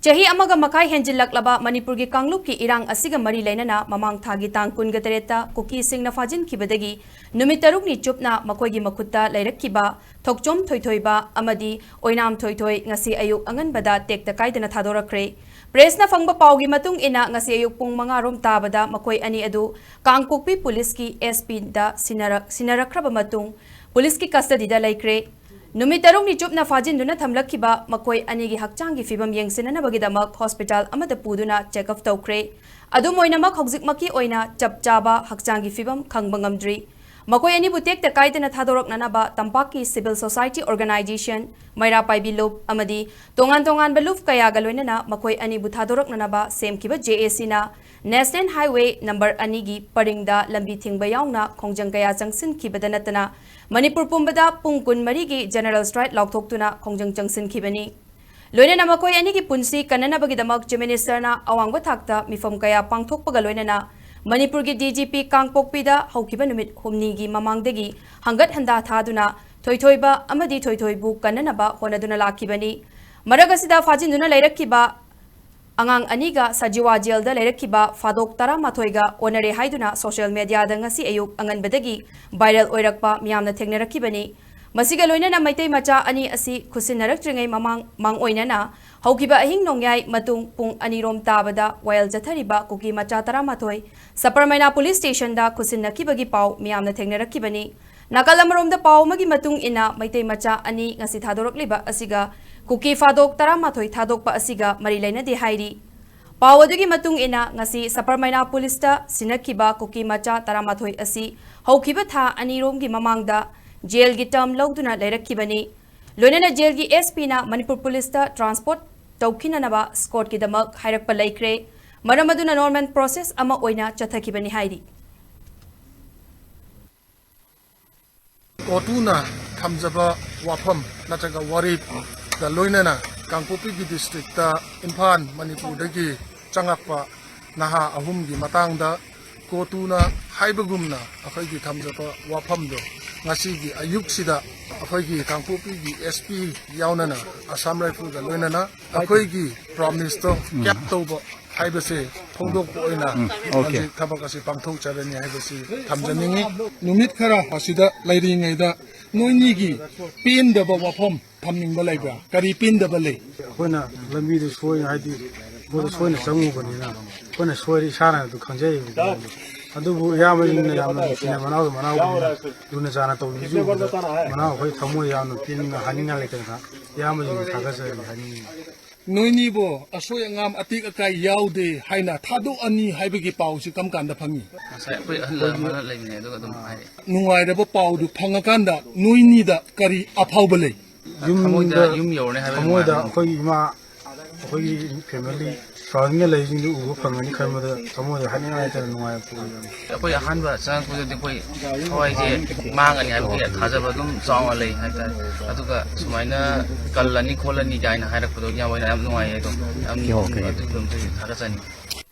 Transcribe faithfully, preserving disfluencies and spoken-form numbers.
ꯆꯍꯤ ꯑꯃꯒ ꯃꯈꯥꯏ ꯍꯦꯟꯖꯤꯜꯂꯛꯂꯕ ꯃꯅꯤꯄꯨꯔꯒꯤ ꯀꯥꯡꯂꯨꯞꯀꯤ ꯏꯔꯥꯡ ꯑꯁꯤꯒ ꯃꯔꯤ ꯂꯩꯅꯅ ꯃꯃꯥꯡ ꯊꯥꯒꯤ ꯇꯥꯡ ꯀꯨꯟꯒ ꯇꯔꯦꯠꯇ ꯀꯨꯀꯤꯁꯤꯡꯅ ꯐꯥꯖꯤꯟꯈꯤꯕꯗꯒꯤ ꯅꯨꯃꯤꯠ ꯇꯔꯨꯛꯅꯤ ꯆꯨꯞꯅ ꯃꯈꯣꯏꯒꯤ ꯃꯈꯨꯠꯇ ꯂꯩꯔꯛꯈꯤꯕ ꯊꯣꯛꯆꯣꯝ ꯊꯣꯏꯊꯣꯏꯕ ꯑꯃꯗꯤ ꯑꯣꯏꯅꯥꯝ ꯊꯣꯏꯊꯣꯏ ꯉꯁꯤ ꯑꯌꯨꯛ ꯑꯉꯟꯕꯗ ꯇꯦꯛꯇ ꯀꯥꯏꯗꯅ ꯊꯥꯗꯣꯔꯛꯈ꯭ꯔꯦ꯫ ꯄ꯭ꯔꯦꯁꯅ ꯐꯪꯕ ꯄꯥꯎꯒꯤ ꯃꯇꯨꯡ ꯏꯟꯅ, ꯉꯁꯤ ꯑꯌꯨꯛ ꯄꯨꯡ ꯃꯉꯥ ꯔꯣꯝ ꯇꯥꯕꯗ ꯃꯈꯣꯏ ꯑꯅꯤ ꯑꯗꯨ ꯀꯥꯡꯄꯣꯛꯄꯤ ꯄꯨꯂꯤꯁꯀꯤ ꯑꯦꯁ ꯄꯤꯗ ꯁꯤꯟꯅꯔꯛ-, ꯁꯤꯟꯅꯔꯛꯈ꯭ꯔꯕ ꯃꯇꯨꯡ ꯄꯨꯂꯤꯁꯀꯤ ꯀꯁꯇꯗꯤꯗ ꯂꯩꯈ꯭ꯔꯦ꯫ ꯅꯨꯃꯤꯠ ꯇꯔꯨꯛꯅꯤ ꯆꯨꯞꯅ ꯐꯥꯖꯤꯟꯗꯨꯅ ꯊꯝꯂꯛꯈꯤꯕ ꯃꯈꯣꯏ ꯑꯅꯤꯒꯤ ꯍꯛꯆꯥꯡꯒꯤ ꯐꯤꯕꯝ ꯌꯦꯡꯁꯤꯟꯅꯅꯕꯒꯤꯗꯃꯛ ꯍꯣꯁꯄꯤꯇꯥꯜ ꯑꯃꯗ ꯄꯨꯗꯨꯅ ꯆꯦꯛꯑꯞ ꯇꯧꯈ꯭ꯔꯦ꯫ ꯑꯗꯨꯝ ꯑꯣꯏꯅꯃꯛ, ꯍꯧꯖꯤꯛꯃꯛꯀꯤ ꯑꯣꯏꯅ ꯆꯞ ꯆꯥꯕ ꯍꯛꯆꯥꯡꯒꯤ ꯐꯤꯕꯝ ꯈꯪꯕ ꯉꯝꯗ꯭ꯔꯤ꯫ ꯃꯈꯣꯏ ꯑꯅꯤꯕꯨ ꯇꯦꯛꯇ ꯀꯥꯏꯗꯅ ꯊꯥꯗꯣꯔꯛꯅꯅꯕ ꯇꯝꯄꯥꯛꯀꯤ civil society organization, ꯃꯩꯔꯥ ꯄꯥꯏꯕꯤ ꯂꯨꯞ ꯑꯃꯗꯤ ꯇꯣꯉꯥꯟ ꯇꯣꯉꯥꯟꯕ ꯂꯨꯞ ꯀꯌꯥꯒ ꯂꯣꯏꯅꯅ ꯃꯈꯣꯏ ꯑꯅꯤꯕꯨ ꯊꯥꯗꯣꯔꯛꯅꯅꯕ ꯁꯦꯝꯈꯤꯕ J A Cꯅ National Highway number ꯑꯅꯤꯒꯤ ꯄꯔꯤꯡꯗ ꯂꯝꯕꯤ ꯊꯤꯡꯕ ꯌꯥꯎꯅ ꯈꯣꯡꯖꯪ ꯀꯌꯥ ꯆꯪꯁꯤꯟꯈꯤꯕꯗ ꯅꯠꯇꯅ ꯃꯅꯤꯄꯨꯔ ꯄꯨꯝꯕꯗ ꯄꯨꯡ ꯀꯨꯟꯃꯔꯤꯒꯤ general strike ꯂꯥꯎꯊꯣꯛꯇꯨꯅ ꯈꯣꯡꯖꯪ ꯆꯪꯁꯤꯟꯈꯤꯕꯅꯤ꯫ ꯂꯣꯏꯅꯅ ꯃꯈꯣꯏ ꯑꯅꯤꯒꯤ ꯄꯨꯟꯁꯤ ꯀꯟꯅꯅꯕꯒꯤꯗꯃꯛ Chief Ministerꯅ ꯑꯋꯥꯡꯕ ꯊꯥꯛꯇ ꯃꯤꯐꯝ ꯀꯌꯥ ꯄꯥꯡꯊꯣꯛꯄꯒ ꯂꯣꯏꯅꯅ ꯃꯅꯤꯄꯨꯔꯒꯤ D G P ꯀꯥꯡꯄꯣꯛꯄꯤꯗ ꯍꯧꯈꯤꯕ ꯅꯨꯃꯤꯠ ꯍꯨꯝꯅꯤꯒꯤ ꯃꯃꯥꯡꯗꯒꯤ ꯍꯪꯒꯠ ꯍꯟꯗꯥ ꯊꯥꯗꯨꯅ ꯊꯣꯏꯊꯣꯏꯕ ꯑꯃꯗꯤ ꯊꯣꯏꯊꯣꯏꯕꯨ ꯀꯟꯅꯅꯕ ꯍꯣꯠꯅꯗꯨꯅ ꯂꯥꯛꯈꯤꯕꯅꯤ꯫ ꯃꯔꯛ ꯑꯁꯤꯗ ꯐꯥꯖꯤꯟꯗꯨꯅ ꯂꯩꯔꯛꯈꯤꯕ ꯑꯉꯥꯡ ꯑꯅꯤꯒ ꯁꯖꯤꯋꯥ ꯖꯦꯜꯗ ꯂꯩꯔꯛꯈꯤꯕ ꯐꯥꯗꯣꯛ ꯇꯔꯥꯃꯥꯊꯣꯏꯒ ꯑꯣꯟꯅꯔꯦ ꯍꯥꯏꯗꯨꯅ social mediaꯗ ꯉꯁꯤ ꯑꯌꯨꯛ ꯑꯉꯟꯕꯗꯒꯤ viral ꯑꯣꯏꯔꯛꯄ ꯃꯤꯌꯥꯝꯅ ꯊꯦꯡꯅꯔꯛꯈꯤꯕꯅꯤ꯫ ꯃꯁꯤꯒ ꯂꯣꯏꯅꯅ ꯃꯩꯇꯩ ꯃꯆꯥ ꯑꯅꯤ ꯑꯁꯤ ꯈꯨꯠꯁꯤꯟꯅꯔꯛꯇ꯭ꯔꯤꯉꯩ ꯃꯃꯥꯡ, ꯃꯥꯡꯑꯣꯏꯅꯅ ꯍꯧꯈꯤꯕ ꯑꯍꯤꯡ ꯅꯣꯡꯌꯥꯏ ꯃꯇꯨꯡ ꯄꯨꯡ ꯑꯅꯤ ꯔꯣꯝ ꯇꯥꯕꯗ ꯋꯥꯌꯦꯜ ꯆꯠꯊꯔꯤꯕ ꯀꯨꯀꯤ ꯃꯆꯥ ꯇꯔꯥꯃꯥꯊꯣꯏ ꯁꯄꯔꯃꯩꯅꯥ ꯄꯨꯂꯤꯁ ꯁ꯭ꯇꯦꯁꯟꯗ ꯈꯨꯠꯁꯤꯟꯅꯈꯤꯕꯒꯤ ꯄꯥꯎ ꯃꯤꯌꯥꯝꯅ ꯊꯦꯡꯅꯔꯛꯈꯤꯕꯅꯤ꯫ ꯅꯥꯀꯜ ꯑꯃꯔꯣꯝꯗ ꯄꯥꯎ ꯑꯃꯒꯤ ꯃꯇꯨꯡ ꯏꯟꯅ, ꯃꯩꯇꯩ ꯃꯆꯥ ꯑꯅꯤ ꯉꯁꯤ ꯊꯥꯗꯣꯔꯛꯂꯤꯕ ꯑꯁꯤꯒ ꯀꯨꯀꯤ ꯐꯥꯗꯣꯛ ꯇꯔꯥꯃꯥꯊꯣꯏ ꯊꯥꯗꯣꯛꯄ ꯑꯁꯤꯒ ꯃꯔꯤ ꯂꯩꯅꯗꯦ ꯍꯥꯏꯔꯤ꯫ ꯄꯥꯎ ꯑꯗꯨꯒꯤ ꯃꯇꯨꯡ ꯏꯟꯅ, ꯉꯁꯤ ꯁꯄꯔꯃꯩꯅꯥ ꯄꯨꯂꯤꯁꯇ ꯁꯤꯟꯅꯈꯤꯕ ꯀꯨꯀꯤ ꯃꯆꯥ ꯇꯔꯥꯃꯥꯊꯣꯏ ꯑꯁꯤ ꯍꯧꯈꯤꯕ ꯊꯥ ꯑꯅꯤꯔꯣꯝꯒꯤ ꯃꯃꯥꯡꯗ ꯖꯦꯜꯒꯤ term ꯂꯧꯗꯨꯅ ꯂꯩꯔꯛꯈꯤꯕꯅꯤ꯫ ꯂꯣꯏꯅꯅ ꯖꯦꯜꯒꯤ S Pꯅ ꯃꯅꯤꯄꯨꯔ ꯄꯨꯂꯤꯁꯇ transport ꯇꯧꯈꯤꯅꯅꯕ scottꯀꯤꯗꯃꯛ ꯍꯥꯏꯔꯛꯄ ꯂꯩꯈ꯭ꯔꯦ꯫ ꯃꯔꯝ ꯑꯗꯨꯅ normal process ꯑꯃ ꯑꯣꯏꯅ ꯆꯠꯊꯈꯤꯕꯅꯤ ꯍꯥꯏꯔꯤ꯫ ꯀꯣꯔꯠꯇꯨꯅ ꯊꯝꯖꯕ ꯋꯥꯐꯝ ꯅꯠꯇ꯭ꯔꯒ ꯋꯥꯔꯦꯞꯀ ꯂꯣꯏꯅꯅ ꯀꯥꯡꯄꯣꯛꯄꯤꯒꯤ districtꯇ ꯏꯝꯐꯥꯜ, ꯃꯅꯤꯄꯨꯔꯗꯒꯤ ꯆꯪꯉꯛꯄ ꯅꯍꯥ ꯑꯍꯨꯝꯒꯤ ꯃꯇꯥꯡꯗ ꯀꯣꯇꯨꯅ ꯍꯥꯏꯕꯒꯨꯝꯅ ꯑꯩꯈꯣꯏꯒꯤ ꯊꯝꯖꯕ ꯋꯥꯐꯝꯗꯣ ꯉꯁꯤꯒꯤ ꯑꯌꯨꯛꯁꯤꯗ ꯑꯩꯈꯣꯏꯒꯤ ꯀꯥꯡꯄꯣꯛꯄꯤꯒꯤ ꯑꯦꯁ ꯄꯤ ꯌꯥꯎꯅꯅ ꯑꯁꯥꯝ ꯔꯥꯏꯐꯜꯒ ꯂꯣꯏꯅꯅ ꯑꯩꯈꯣꯏꯒꯤ ꯄ꯭ꯔꯣꯃꯤꯁꯇꯣ ꯀꯦꯞ ꯇꯧꯕ ꯍꯥꯏꯕꯁꯦ ꯐꯣꯡꯗꯣꯛꯄ ꯑꯣꯏꯅ ꯎꯝ, okay. ꯍꯧꯖꯤꯛ ꯊꯕꯛ ꯑꯁꯤ ꯄꯥꯡꯊꯣꯛꯆꯔꯅꯤ ꯍꯥꯏꯕꯁꯤ ꯊꯝꯖꯅꯤꯡꯉꯤ꯫ ꯅꯨꯃꯤꯠ ꯈꯔ ꯑꯁꯤꯗ ꯂꯩꯔꯤꯉꯩꯗ ꯅꯣꯏꯅꯤꯒꯤ ꯄꯦꯟꯗꯕ ꯋꯥꯐꯝ ꯊꯝꯅꯤꯡꯕ ꯂꯩꯕ꯭ꯔꯥ? ꯀꯔꯤ ꯄꯦꯟꯗꯕ ꯂꯩ? ꯑꯩꯈꯣꯏꯅ ꯂꯝꯕꯤꯗꯨ ꯁꯣꯏꯅ, ꯍꯥꯏꯗꯤ ꯄꯣꯠꯇꯨ ꯁꯣꯏꯅ ꯆꯪꯉꯨꯕꯅꯤꯅ ꯑꯩꯈꯣꯏꯅ ꯁꯣꯏꯔꯦ ꯏꯁꯥꯅ ꯑꯗꯨ ꯈꯪꯖꯩꯌꯦꯕꯀꯣ꯫ ꯑꯗꯨꯕꯨ ꯏꯌꯥꯝꯕꯁꯤꯡꯅ ꯌꯥꯝꯅ ꯅꯨꯡꯁꯤꯅ ꯃꯅꯥꯎꯗ ꯃꯅꯥꯎꯒꯨꯝꯅ ꯂꯨꯅ ꯆꯥꯟꯅ ꯇꯧꯕꯤꯕꯁꯨ ꯎꯕꯗ ꯃꯅꯥꯎ ꯑꯩꯈꯣꯏ ꯊꯃꯣꯏ ꯌꯥꯝꯅ ꯄꯦꯟꯅ ꯍꯥꯏꯅꯤꯡꯉꯥꯏ ꯂꯩꯇꯅ ꯏꯌꯥꯝꯕꯁꯤꯡꯕꯨ ꯊꯥꯒꯠꯆꯔꯤ ꯍꯥꯏꯅꯤꯡꯉꯤ꯫ ꯅꯣꯏꯅꯤꯕꯨ ꯑꯁꯣꯏ ꯑꯉꯥꯝ ꯑꯇꯦꯛ ꯑꯀꯥꯏ ꯌꯥꯎꯗꯦ ꯍꯥꯏꯅ ꯊꯥꯗꯣꯛꯑꯅꯤ ꯍꯥꯏꯕꯒꯤ ꯄꯥꯎꯁꯤ ꯀꯔꯝ ꯀꯥꯟꯗ ꯐꯪꯉꯤ? ꯉꯁꯥꯏ ꯑꯩꯈꯣꯏ ꯑꯍꯜ ꯑꯃꯅ ꯂꯩꯃꯤꯟꯅꯩ ꯑꯗꯨꯒ ꯑꯗꯨꯝ ꯍꯥꯏꯔꯛꯑꯦ꯫ ꯅꯨꯡꯉꯥꯏꯔꯕ ꯄꯥꯎꯗꯨ ꯐꯪꯉꯀꯥꯟꯗ ꯅꯣꯏꯅꯤꯗ ꯀꯔꯤ ꯑꯐꯥꯎꯕ ꯂꯩ? ꯊꯃꯣꯏꯗ ꯌꯨꯝꯗ, ꯌꯨꯝ ꯌꯧꯔꯅꯤ ꯍꯥꯏꯕ ꯊꯃꯣꯏꯗ ꯅꯨꯡꯉꯥꯏꯕ꯫ ꯑꯩꯈꯣꯏꯒꯤ ꯏꯃꯥ, ꯑꯩꯈꯣꯏꯒꯤ ꯐꯦꯃꯤꯂꯤ ꯁꯔꯥꯎꯟꯗꯤꯡꯗ ꯂꯩꯔꯤꯁꯤꯡꯗꯨ ꯎꯕ ꯐꯪꯒꯅꯤ ꯈꯟꯕꯗ ꯊꯃꯣꯏꯗ ꯍꯥꯏꯅꯤꯡꯉꯥꯏ ꯂꯩꯇꯅ ꯅꯨꯡꯉꯥꯏꯕ ꯄꯣꯛꯏ꯫ ꯑꯩꯈꯣꯏ ꯑꯍꯥꯟꯕ ꯆꯪꯉꯛꯄꯗꯗꯤ ꯑꯩꯈꯣꯏ ꯊꯋꯥꯏꯁꯦ ꯃꯥꯡꯒꯅꯤ ꯍꯥꯏꯕꯒꯤ ꯊꯥꯖꯕ ꯑꯗꯨꯝ ꯆꯥꯎꯅ ꯂꯩ ꯍꯥꯏꯇꯥꯔꯦ꯫ ꯑꯗꯨꯒ ꯁꯨꯃꯥꯏꯅ ꯀꯜꯂꯅꯤ ꯈꯣꯠꯂꯅꯤ ꯀꯥꯏꯅ ꯍꯥꯏꯔꯛꯄꯗꯣ ꯌꯥꯝ ꯑꯣꯏꯅ ꯌꯥꯝ ꯅꯨꯡꯉꯥꯏꯌꯦ ꯑꯗꯣ꯫ ꯌꯥꯝ ꯑꯣꯀꯦ꯫ ꯑꯗꯨꯒꯤꯗꯃꯛꯇ ꯊꯥꯒꯠꯆꯅꯤꯡꯉꯤ꯫